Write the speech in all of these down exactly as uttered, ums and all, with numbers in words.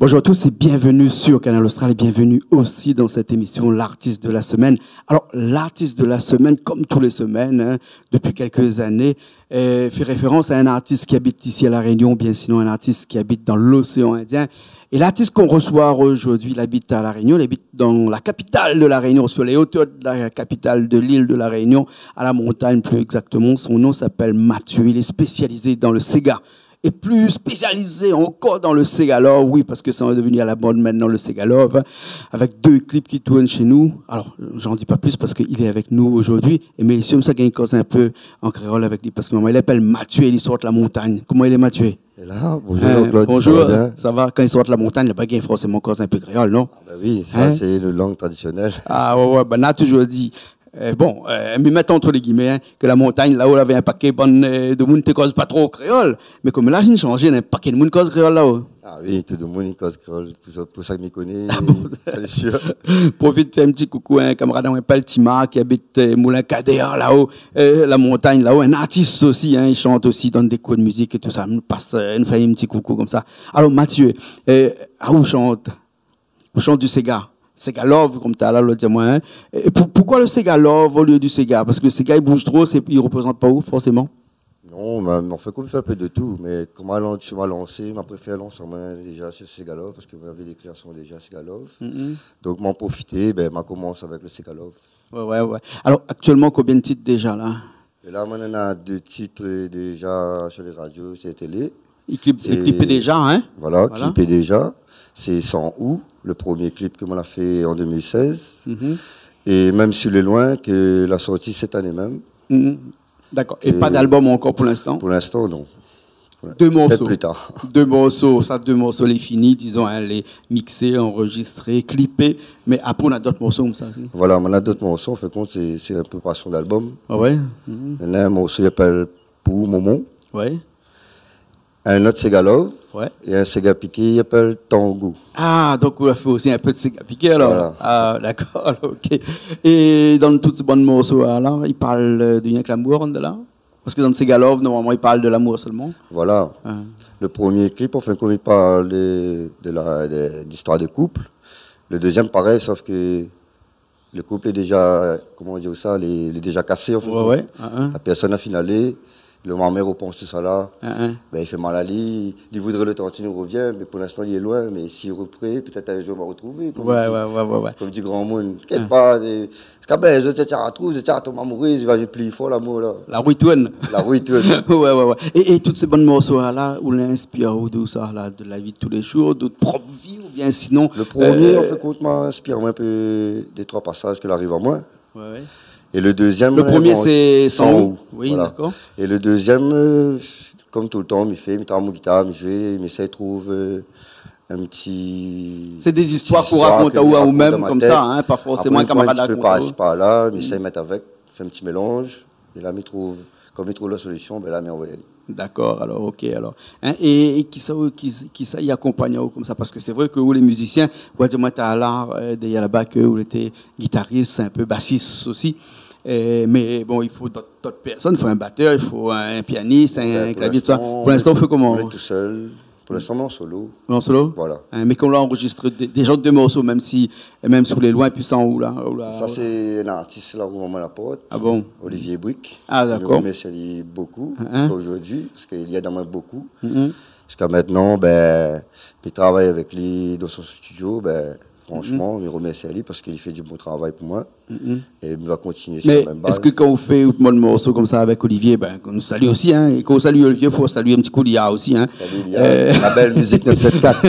Bonjour à tous et bienvenue sur Kanal Austral et bienvenue aussi dans cette émission, l'artiste de la semaine. Alors, l'artiste de la semaine, comme tous les semaines, hein, depuis quelques années, euh, fait référence à un artiste qui habite ici à La Réunion, ou bien sinon un artiste qui habite dans l'océan Indien. Et l'artiste qu'on reçoit aujourd'hui, il habite à La Réunion, il habite dans la capitale de La Réunion, sur les hauteurs de la capitale de l'île de La Réunion, à La Montagne plus exactement. Son nom s'appelle Mathieu. Il est spécialisé dans le séga. Et plus spécialisé encore dans le séga love, oui, parce que ça est devenu à la mode maintenant, le séga love, hein, avec deux clips qui tournent chez nous. Alors, j'en dis pas plus parce qu'il est avec nous aujourd'hui. Et mé si mi sa gingn koz in pé an kréol avèk li, parske momon li apèl Mathieu, li sort La Montagne. Koman i lé, Mathieu ? Lé la, bonjour Jean-Claude, sa va bien ? Sa va, kan i sort La Montagne, la pa gingn forséman koz in pé kréol, non ? Ah ben oui, sa sé le lang tradisionèl. Ah ouais, ouais, ben, na toujour di, euh, bon, euh, mi mèt ant lé gimé, hein, ke La Montagne, laô, lavé in pakèt bann, euh, demoun té koz pa tro kréol, mé kom la, la fine shanjé, na in pakèt demoun i koz kréol laô. Ah oui, tout demoun i koz kréol, pou sa, pou sa ke mi koné, sa lé sir. Profit fé in ti koukou, in kamarad amwin i apèl Tima, ki abit, euh, Moulin Kader, laô, euh, La Montagne, laô, in artis osi, hein, i shant osi, i donn dé kour de mizik é tousa. Nou pas, euh, nou fé in ti koukou konmsa. Alor, Mathieu, euh, ah, ou shant, ou shant du séga. Séga love, kom talèr la ou la di amwin, hein. É pou-, poukoi le séga love olié du séga ? Parske le séga, i bouj tro, sé, i reprézant pa ou, forséman. Non, mé, mé an fèt, kom mi fé in pé de tout, mé kom mi la, si ma lansé, ma préfèr lans amwin déja si séga love, parske mwin lavé dé kréasion déja séga love. Mhm. Donk, ma profité, ben, ma komans avèk le séga love. Ouais, ouais, ouais. Alor, aktièlman, konbien de tit déja la ? É la, mwin néna dé tit, euh, déja si lé radio, si lé télé. I clip, i clip déja, hein ? Voilà, clipé déja. Sé San Ou, le promié clip ke mwin la fé an deux mille seize. Mhm. É mèm Si lé lwin, ke la sorti sèt ané mèm. Mhm. Dakor. É pa d'albom ankor pou linstan ? Pou linstan, non. Ouais. Dé morso. Pétèt pli tar. Dé morso, sa, dé morso lé fini, dizon, hein, lé miksé, anrozistré, klipé, mé apré, ou na dot morso konmsa osi ? Voilà, mwin na dot morso, an fèt kont, sé, sé in préparasyon d'albom. Ah ouais ? Mhm. Néna in morso i apèl Pou Momon. Ouais. In ot séga love. Ouais. É in séga piké, i apèl Tango. Ah, donk ou la fé osi in pé de séga piké, alor. Voilà. Ah, dakor, alor, OK. É dan tout sé bann morso la, la, i parl, euh, de rienk lamour, la ? Parske dan séga love, normalman, i parl de lamour solman. Voilà. Ah. Le promié clip, an fèt kont, i parl de, de la, de, d'istwar de koup. Le dézièm, parèy, sof ke le koup lé déja, koman dir sa, lé, lé déja kasé, an fèt. Ouais, ouais. Ah, ah. La pèrsone la fine alé, le momon i ropans tousa la. Ah, ah. Ben, i fé mal ali, li voudré le tan ke nou rovien, mé pou linstan, li lé lwin, mé si li ropré, pétèt in zour, nou va rotrouvé, kom di, ouais, ouais, ouais, ouais, kom di gran moun. Kèk par, euh, Sé ke, ben, zot i sa artrouv, zot i sa tonm amouré, i va pli for lamour la. La rou i tourn. La rou i tourn. Ouais, ouais, ouais. É, é tout sé bann morso la, la, ou la inspir aou de sa la, de la vi de tou lé zour, de out prop vi, oubien sinon, euh... Le promié, an fèt kont, ma inspir amwin in pé dé trwa pasaz ke la ariv amwin. Ouais, ouais. É le dézièm, le promié, euh, sé San Ou. San Ou. Oui, voilà. Dakor. É le dézièm, euh, kom toultan, mi fé, mi trap mon gitar, mi zoué, mi éséy trouv, euh, in ti, sé dé zistwar ke ou rakont aou, ou mèm, konmsa, hein, pa forséman in kamarad i rakont aou. Apré, mi pran in ti pé par isi, par la, mi éséy mèt avèk, fé in ti mélanz, é la, mi trouv, kom mi trouv la solisyon, ben la, mi anvoy alé. Dakor, alor, OK, alor. Hein, é, é kisa, ki, kisa i akonpagn aou konmsa ? Parske sé vré ke ou, lé mizisien, ou la di amwin talèr, euh, dèrièr laba, ke ou lété gitaris, in pé basis osi. Euh, mé bon, i fo dot, dot pèrsone, i fo in batèr, i fo in pianis, in klavié, tousa. Ben, pou linstan, pou linstan, ou fé koman ? Ou lé tousèl. Pou linstan, mi lé an solo. Ou lé an solo ? Voilà. Hein, mé kan ou la anrozistré dé, déja dé morso, mèm si, mèm si ou lé lwin, pi San Ou la, ou la... Sa, sé in artis la, ou momon la port. Ah bon ? Olivier Brique. Ah, dakor. Mi romèrsi ali bokou, ziska zordi, parske li èd amwin bokou. Mhm. Ziska mintnan, ben, mi travay avèk li dan son studio, ben, fransman, mi romèrsi ali parske li fé di bon travay pou mwin. Mhm. É mi va kontinié sir la mèm baz. Mé èske kan ou fé out bann morso konmsa avèk Olivier, ben, ke nou sali osi, hein, é kan ou sali Olivier, fo sali in ti kou Lia osi, hein. Sali Lia, euh, la bèl mizik nèf sèt kat.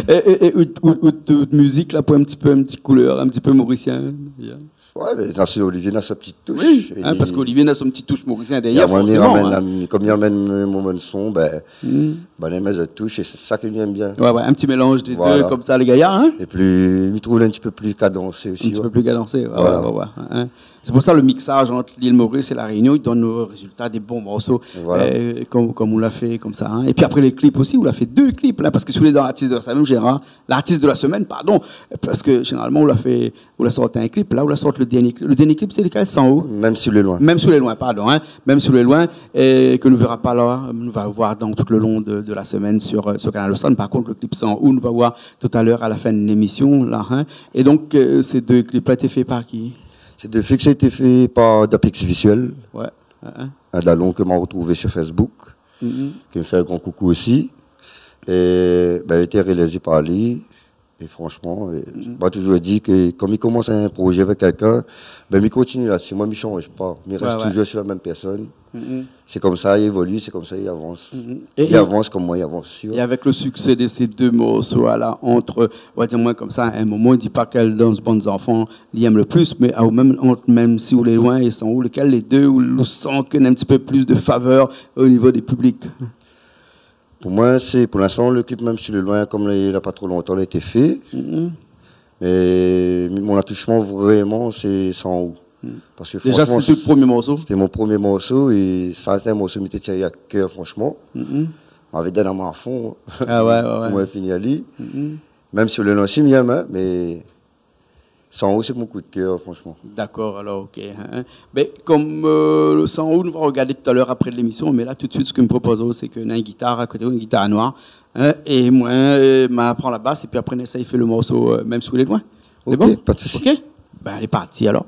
É, é, é out, out, out, out mizik la, pou in ti pé, in ti koulèr, in ti pé morisien, hein, Lia. Ouais, mé la, sé Olivier, na son ti touch. Oui, hein, parske Olivier na son ti touch morisien dèrièr, forséman, hein. Kom li amèn mon bann son, ben, ben, mi mèt mon touch é sé sa ke mi èm bien. Ouais, ouais, in ti mélanz dé dé, konmsa, lé gayar, hein. Voilà. É pi, mi trouv in ti pé pli kadansé osi, ouais. In ti pé pli kadansé, ouais, ouais, ouais, hein. C'est pour ça le mixage entre l'île Maurice et La Réunion, il donne au résultat des bons morceaux, voilà, euh, comme, comme on l'a fait comme ça, hein. Et puis après les clips aussi, on l'a fait deux clips, là, parce que si vous voulez, dans l'artiste de la semaine, généralement, l'artiste de la semaine, pardon, parce que généralement, on l'a fait, on l'a sorti un clip, là, on l'a sorti le dernier clip. Le dernier clip, c'est lequel, Sans ou ? Même si ou lé loin. Même si ou lé loin, pardon, hein. Même si ou lé loin, et que nou verra pas là, nou va voir donc tout le long de, de la semaine sur, euh, sur Kanal Austral. Par contre, le clip Sans ou, nou va voir tout à l'heure à la fin de l'émission, là, hein. Et donc, euh, ces deux clips-là étaient faits par qui ? Sé dé fik, sa été fé par Dapix Visuel. Ouais, ouais, ouais. In dalon ke ma retrouvé sur Facebook, ki mi fé in gran koukou osi. É, bin, lété réalizé par li. É franshman, é, ma toujour di ke kan mi komans in projé avèk kèlkin, bin, mi kontinié la-dsi. Moin, mi shanj pa. Mi rès toujour sur la mèm pèrsone. Sé konmsa i évoli, sé konmsa i avans. É, é avans konm moin i avans osi, ouais. Et avec le succès de ces deux morceaux, à la, entre, on va dire, moin, konmsa, à un moment, i di pa kèl dan bann zanfan li èm le plus, mé, ah, ou mèm, ant Même si ou lé loin é Sans ou, lequel des deux ou, ou san ke néna in ti pé plus de faveur au niveau des publics ? Pou moin, sé, pou l'instan, le clip Même si ou lé loin, konm li, na pa tro lontan, li lété fé. Mé mon atoushman vréman, sé Sans ou. Parske déja, franshman, sété out promié morso ? Sété mon promié morso é sa, sé in morso mi té tien a kèr, franshman. Mavé donn amoin a fon. Ah ouais, ouais, ouais. Pou moin fini ali. Même si ou lé loin osi, mi èm, hein, mé Sans ou, sé mon kou d'kèr, franshman. D'accord, alors, ok, hein. Ben, konm, euh, le Sans ou, nou va regardé tout à l'heure après l'émission, mé la, tout de suite, sak mi propoz, sé ke néna in gitar a koté, in gitar noir, hein, é moin, euh, ma pran la bas, épi apré, nou éséy fé le morso, euh, Même si ou lé loin. Sé bon ? Ok, pa de sousi. Ok ? Ben, alé, parti, alors.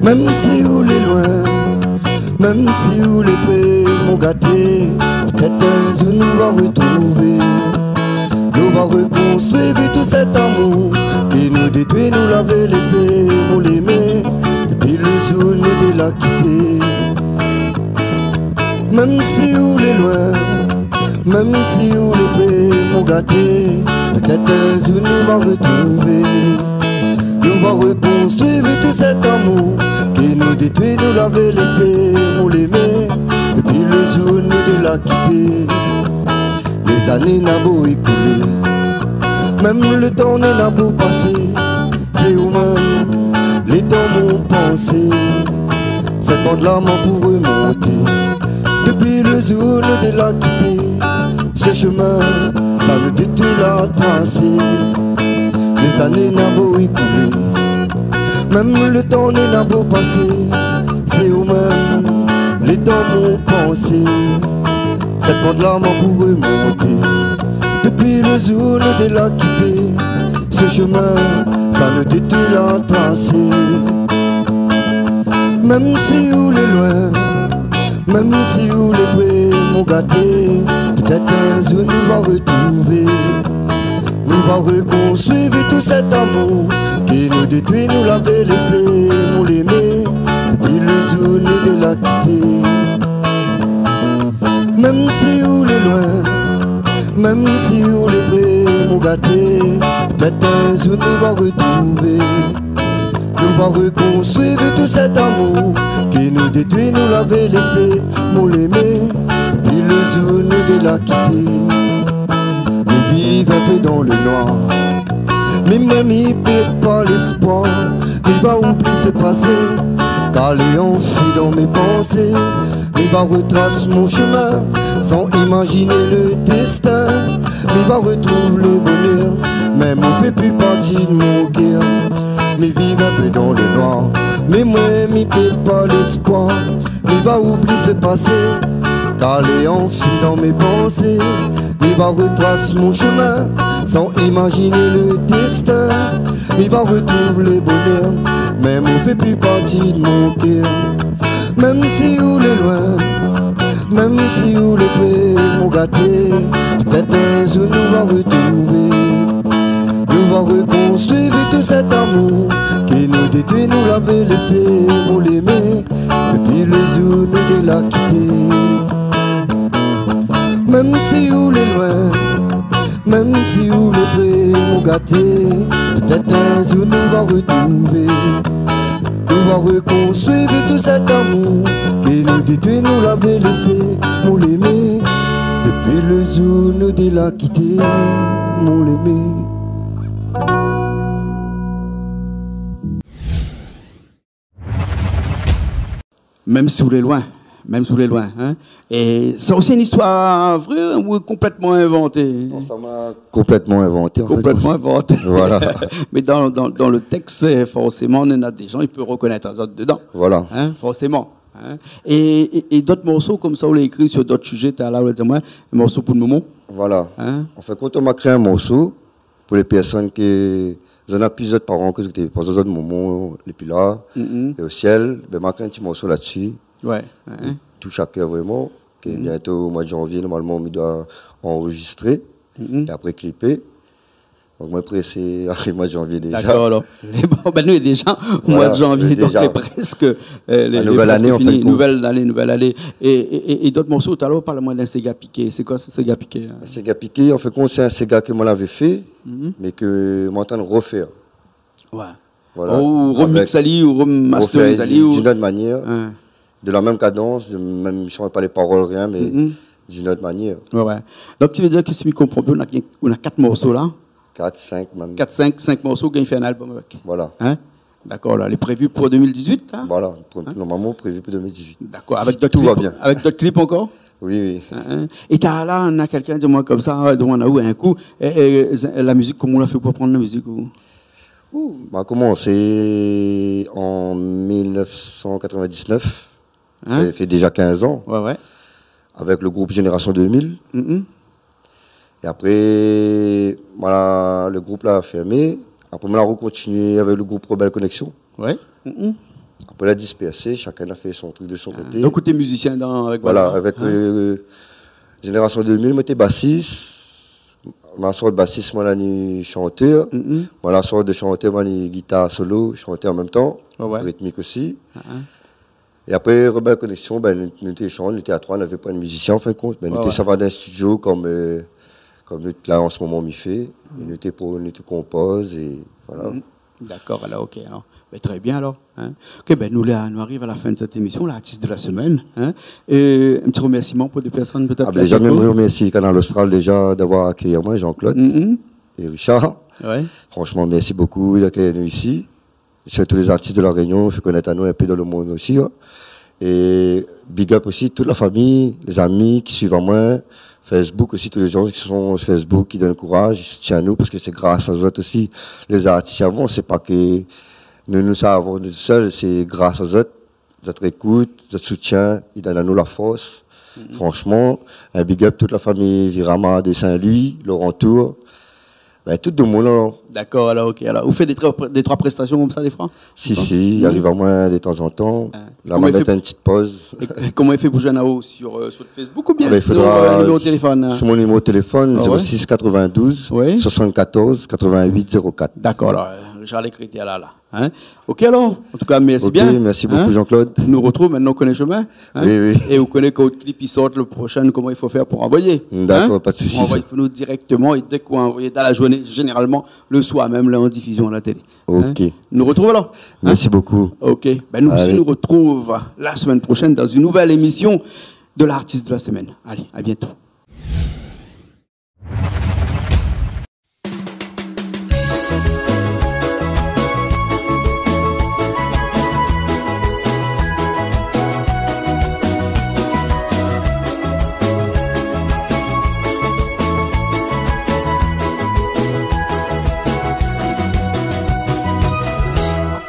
Mèm si ou lé loin, mèm si ou lé pré, mon gaté, pétèt in zour nou va retrouvé. Nou va rekonstrui tout sèt amour ke nou détrui, nou lavé lésé, mon lémé, dépi le zour nou dé la kité. Mèm si ou lé loin, mèm si ou lé pré, mon gaté, pétèt in zour nou va retrouvé. Nou va rekonstrui tout sèt amour ke nou détrui, nou lavé lésé, mon lémé, dépi le zour nou dé la kité. Lé zané na bo ékoulé, mèm le tan néna bo pasé, sé ou mèm lé dan mon pansé. Sèt pant la moin pou remonté, dépi le zour nou dé la kité. Se shemin, sa nou détrui la trasé. Lé zané na bo ékoulé, mèm le tan néna bo pasé, sé ou mèm lé dan mon pansé. Sèt pant la moin pou remonté, dépi le zour nou dé la kité. Se shemin, sa nou détrui la trasé. Mèm si ou lé loin, mèm si ou lé pré, mon gaté, pétèt in zour nou va retrouvé. Nou va rekonstrui tout sèt amour ke nou détrui, nou lavé lésé, mon lémé, dépi le zour nou dé la kité. Mèm si ou lé loin, mèm si ou lé pré, mon gaté, pétèt in zour nou va retrouvé. Nou va rekonstrui tout sèt amour ke nou détrui, nou lavé lésé, mon lémé, dépi le zour nou dé la kité. Mi viv in pé dan le noir, mé moin mi pèrd pa léspoir. Mi va oubli se pasé, k'alé anfui dan mé pansé. Mi va retras mon shemin san imaziné le déstin. Mi va retrouv le bonèr, mé ou fé pi parti de mon kèr. Mi viv in pé dan le noir, mé moin mi pèrd pa léspoir. Mi va oubli se pasé, k'alé anfui dan mé pansé. Mi va retras mon shemin san imaziné le déstin. Mi va retrouv le bonèr, mé ou fé pi parti de mon kèr. Mèm si ou lé loin, mèm si ou lé pré, mon gaté, pétèt in zour nou va retrouvé. Nou va rekonstrui tout sèt amour ke nou détrui, nou lavé lésé, mon lémé, dépi le zour nou dé la kité. Mèm si ou lé loin, mèm si ou lé pré, mon gaté, pétèt in zour nou va rotrouvé. Nou va rekonstrui tout sèt amour ke nou dé nou lavé lésé, mon lémé. Dopi lo zour nou dé la kité, mon lémé. Mèm si ou lé loin, mèm si ou lé loin, hein. É sa osi in istoir vré ou konplètman invanté ? Non, sa ma konplètman invanté, an fèt. Konplètman invanté. Voilà. Mé dan, dan, dan lo tèks, forséman, néna dé jan i pé rokonèt azot dedan. Voilà. Hein, forséman, hein. É, é, é dot morso konmsa ou la ékri si dot sizé, talèr ou la di amoin, in morso pou lo moman. Voilà. Hein ? An fèt, kan ma kré in morso, pou lé pèrsone ke zot néna pi zot paran ke zot té, par égzanp, zot momon lé pi la, lé o sièl, bin, ma kré in ti morso la-dsi. Ouais, ouais. Toush a kèr vréman, ke bientôt, o moi de janvier, normalman, mi doi anrozistré, é apré klipé. Donk, moin, présé ariv o moi de janvier déza. Dakor, alor. Bon, bin, nou lé déza o moi de janvier, donk, lé prèsk, euh, lé, lé prèsk fini. Nouvèl ané, an fèt. Nouvèl ané, nouvèl ané. É, é, é, é dot morso, talèr, parl amoin d'in séga piké. Sé koi se séga piké, hein ? In séga piké, an fèt, sé in séga ke moin lavé fé, mé ke moin lé antrin de rofèr. Ouais. Voilà. Ou remix ali, ou remasterisé ali, ou d'une autre manière. Hein. De la mèm kadans, de mèm, mi sanz pa lé parol, rien, mé d'une autre manière. Ouais, ouais. Donk, sa i vé dir ke si mi konpran bien, ou na, ou na kat morso la. Kat, sink mèm. Kat, sink, sink morso, ou gingn fé in album avèk. Voilà. Hein ? Dakor, la, lé prévi pou deux mille dix-huit, hein ? Voilà, pou, normalman, prévi pou deux mille dix-huit. Dakor, avèk dot klip, avèk dot klip ankor ? Si tout va bien. Oui, oui. Hein, hein. É talèr la, na kèlkin i di amoin konmsa, euh, di amoin, na ou in kou, é, é, la mizik, koman ou la fé pou aprann la mizik, ou ? Ou, ma komansé an mil nèf san katrovin-diz-nèf. Hein ? Sa fé déza kinz an. Ouais, ouais. Avèk lo group Génération deux mille. Mm. É apré, voilà, lo group la fèrmé. Apré, moin la rokontinié avèk lo group Rebelle Connection. Ouais. Mm. Apré, la dispèrsé, shakinn la fé son truk de son koté. Donk, ou té mizisien dan, avèk, voilà, avèk, euh, Génération deux mille, moin té basis. Ma sort basis, moin la ni shantèr. Mm. Moin la sort de shantèr, moin la ni gitar solo, shantèr an mèm tan, ritmik osi. Ah, ah. É apré, Rebelle Connection, bin, nou, nou té shant, nou té a troi, navé poin de mizisien, an fin de kont. Bin, nou té sava dan in studio konm, euh, konm nou, la, an se moman, mi fé. É nou té pro-, nou té konpoz, é voilà. Mm. Dakor, alor, OK, alor. Bin, trè bien, alor, hein. OK, bin, nou, la, nou ariv a la fin de sèt émision, l'artiste de la semaine, hein. É in ti remèrsiman pou dé pèrsone, pétèt, ki ékout. Ah, bin, déza, mi remèrsi Kanal Austral, déza, d'avoir akéyi amoin, Jean-Claude é Richard. Ouais. Fransman, mèrsi bokou d'akéyir anou isi. Sirtou lé zartis de La Rényon, fé konèt anou in pé dan lo monn osi, hein. É big up osi tout la fami, lé zami ki suiv amoin, Facebook osi, tout lé jan ki son su Facebook, ki donn kouraz, ki soutien anou, parske sé gras azot osi lé zartis i avans, sé pa ke nou, nou sa avans nou tousèl, sé gras azot, zot ékout, zot soutien, i donn anou la fors. Mm. Fransman, in big up tout la fami Virama de Saint-Louis, Laurentour, bin, tout domoun, alor. Dakor, alor, OK. Alor, ou fé dé troi, dé troi prestasion konmsa, défoi ? Si, si, i ariv amoin de tanzantan. Hein. La, ma mèt in ti poz. É koman i fé pou zoinn aou, sur, euh, sur Facebook oubien sur, euh, numéro de téléfone, hein ? Sur mon numéro de téléfone, zéro six quatre-vingt-douze soixante-quatorze quatre-vingt-huit zéro quatre. Dakor, alor, euh, Richard Lécrité, la, la. Hein ? OK, alor, an tou ka, mèrsi bien. OK, mèrsi bokou, Jean-Claude. Nou rotrouv, mintnan ou koné shomin, hein ? Oui, oui. É ou koné kan out klip i sort, lo proshin, koman i fo fèr pou anvoyé, hein ? Dakor, pa de sousi. Ou anvoy pou nou dirèkteman, é dèk ou anvoy dan la zourné, zénéralman, lo soir mèm, la, an difizion a la télé. Hein ? OK. Nou rotrouv alor, hein ? Mèrsi bokou. OK. Bin, nou osi, nou rotrouv la semèn proshèn dan in nouvèl émision de l'artiste de la semaine. Alé, à bientôt.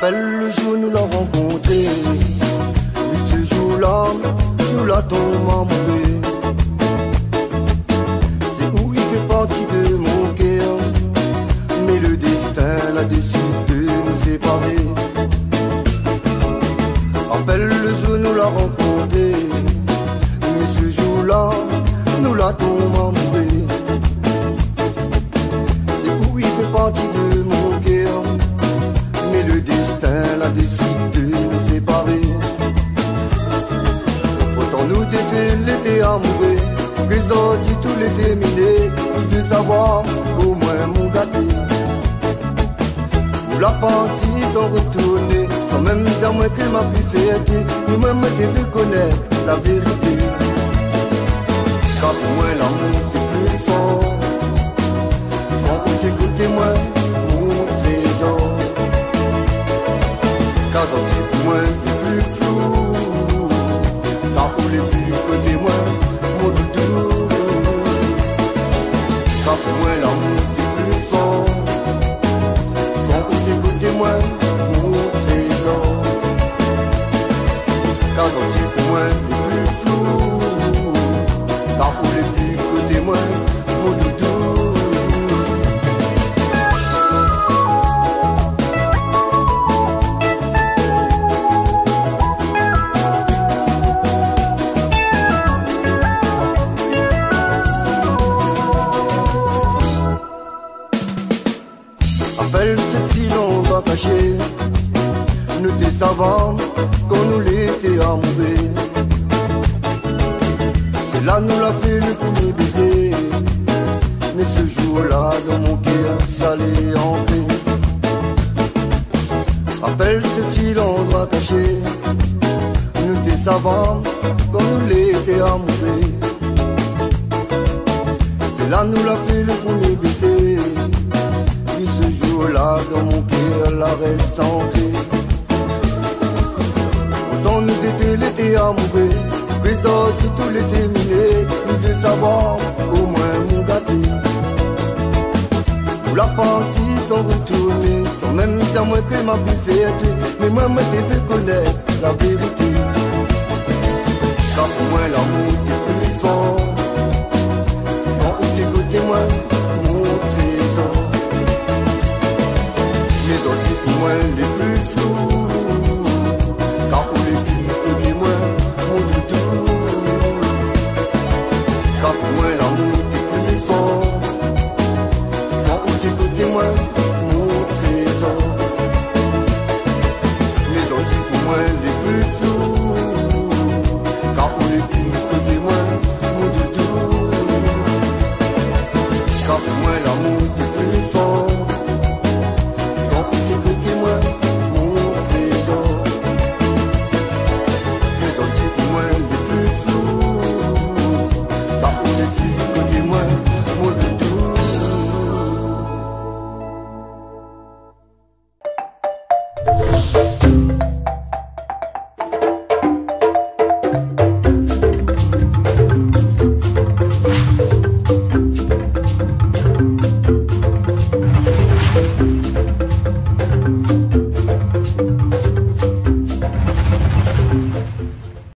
Rapèl lo zour nou la rankontré, mé se zour-la, nou la tonm amouré. Sé ou i fé parti de mon kèr, mé le dèstin la désid de nou séparé. Rapèl lo zour nou la rankontré, mé se zour-la, nou la tonm amouré. Sé ou i fé parti de mon kèr, mé le dèstin la désid de nou séparé. Pourtan nou té, té, lété amouré, prézan Zordi tou lé tèrminé, mi vé savoir, omoin mon gaté. Ou la parti san retourné, san mèm di amoin ke ma pi fé èt, ni moin, moin té vé konèt la vérité. Kar pou moin, lamour té pli for. Kan ou té koté moin, mon trézor. Kar zordi pou moin, lé pli flou. Kan ou lé pi koté moin, mon doudou. Kar pou moin, lamour té pli for. Kan ou té koté moin, mon trézor. Kar zordi pou moin, lé pli flou. Kan ou lé pi koté moin, mon doudou. Apèl se ti landroi kashé, nou té sava kan nou lété amouré. Sé la nou la fé le promié bézé, mé se zour-la, dan mon kèr, sa lé ankré. Apèl se ti landroi kashé, nou té sava kan nou lété amouré. Sé la nou la fé le promié bézé. Pi se zour-la, dan mon kèr, la rès ankré. Poutan nou té, té lété amouré. Prézan zordi tou lé tèrminé, mi vé savoir, omoin mon gaté. Ou la parti san retourné, san mèm di amoin ke ma pi fé èt, ni moin, moin té vé konèt la vérité. Kar pou moin, lamour té pli for.